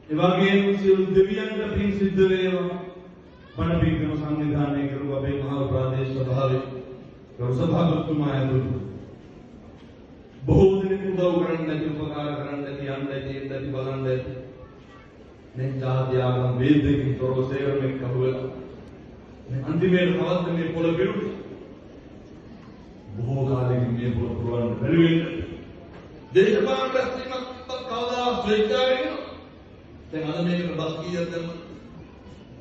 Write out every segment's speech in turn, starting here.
ඒ වගේම සියලු දෙවියන්ට පින් සිද්ධ වේවා. බණ පින්කම සංවිධානය කරපු අපේ මහා ප්‍රාදේශ සභාවේ ගරු සභාපතිතුමා ඇතුළු බොහෝ දෙනෙක් උදව් කරන්න ඇති, උපකාර කරන්න ඇති, යන්න ඇති, එන්න ඇති, බලන්න ඇති. මේ ජාති ආගම වේදකින් තොරව සේරම එක්ක අහුවෙලා මේ අන්තිමේට කවද්ද මේ පොළ පිරුණේ? බොහෝ කාලෙකින් මේ පොළ පුරවන්න බැරි වෙන්න. දේශපාලන රැස්වීමක් කවදා ස්වේච්ඡාවෙන් එනවා. දැන් අද මේකට බස් කීයක් දැම්මද?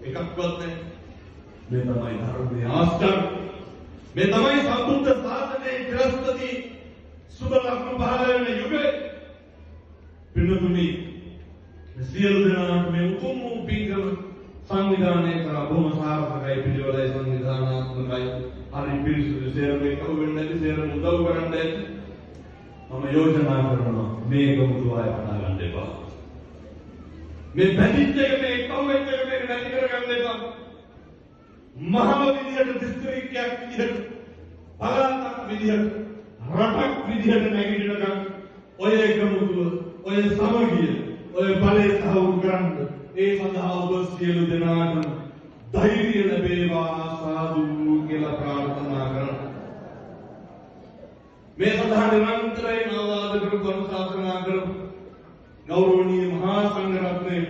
එකක්වත් නැහැ. මේ තමයි ධර්මයේ ආශ්චර්ය. මේ තමයි සම්බුද්ධ ශාසනයේ ත්‍රිස්පති සුබ ලක්ෂණ පහළ වෙන යුගය. පින්නතුනි, සියලු දෙනාට මේ උතුම් වූ පින්කම සංවිධානය කරා බොහොම සාර්ථකයි, පිළිවෙලයි, සංවිධානාත්මකයි, හරි පිරිසුදු, සේරම එකතු වෙන්න ඇති, සේරම උදව් කරන්න ඇති. මම යෝජනා කරනවා මේක මුතු ආය පටන් ගන්න එපා. මේ බැඳිච්ච එක, මේ එකතු වෙච්ච එක මේක නැති කරගන්න එපා. මහා විදියට දිස්ත්‍රික්කයක් විදියට, පළාතක් විදියට, රටක් විදියට නැගිටිනකම් ඔය එකමුතුව, ඔය සමගිය, ඔය බලය තහවුරු කරන්න. ඒ සඳහා ඔබ සියලු දෙනාටම ධෛර්යය ලැබේවා, සාදු කියලා ප්‍රාර්ථනා කරනවා. මේ සඳහා නිරන්තරයෙන් ආවාද කරපු, අනුශාසනා කරපු ගෞරවනීය මහා සංඝරත්නය,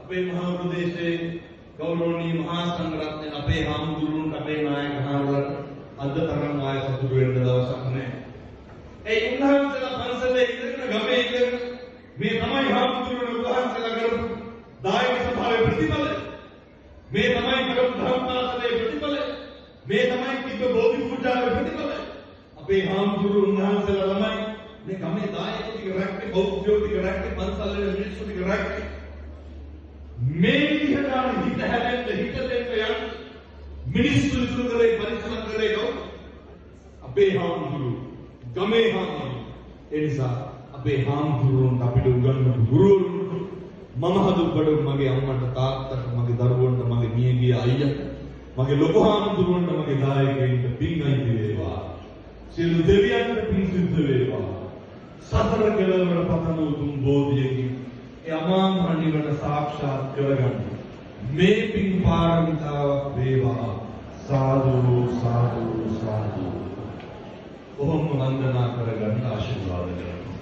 අපේ මහා ප්‍රදේශයේ ගෞරවනීය මහා සංඝරත්නය, අපේ හාමුදුරුවන්ට, අපේ නායක හාමුදුරුවන්ට අද තරම් ආය සතුටු වෙන්න දවසක් නෑ. ඒ උන්වහන්සේලා පන්සලේ ඉඳගෙන, ගමේ ඉඳගෙන මේ තමයි හාමුදුරුවෝ වහන්සේලා කරපු දායක සභාවේ ප්‍රතිඵලය. මේ තමයි කරපු ධර්මාසනයේ ප්‍රතිඵලය. මේ තමයි තිබ්බ බෝධි පූජාවේ ප්‍රතිඵලය. අපේ හාමුදුරුවෝ උන්වහන්සේලා තමයි මේ ගමේ දායක ටික රැක්කේ, බෞද්ධයෝ ටික රැක්කේ, පන්සල් වල මිනිස්සු ටික රැක්කේ. මේ විදිහට අර හිත හැදෙන්න, හිත දෙන්න යන්න මිනිස්සු ඉතුරු කරේ, පරිස්සම් කරේ කවුද? අපේ හාමුදුරුවෝ, ගමේ හාමුදුරුවෝ. ඒ නිසා අපේ හාමුදුරුවන්ට, අපිට උගන්වපු ගුරුවරුන්ට මම හදුප්පඩ, මගේ අම්මට, තාත්තට, මගේ දරුවන්ට, මගේ මියගිය අයියට, මගේ ලොකු හාමුදුරුවන්ට, මගේ දායකයින්ට පින් අයිති වේවා. සියලු දෙවියන්ට පින් සිද්ධ වේවා. සතර කෙළවර පතන උතුම් බෝධියකින් ඒ අමා මහ නිවන සාක්ෂාත් කරගන්න මේ පින් පාරමිතාවක් වේවා. සාදු සාදු සාදු. කොහොම වන්දනා කරගන්න ආශිර්වාද කරනවා.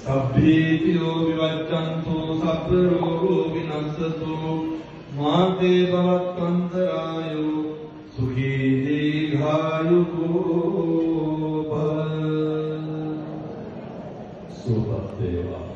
සබ්බේතියෝ විවච්ඡන්තු, සබ්බ රෝගෝ විනස්සතු, මාතේ භවත්වන්තරායෝ, සුඛී දීඝායුකෝ භව. සුවපත් වේවා.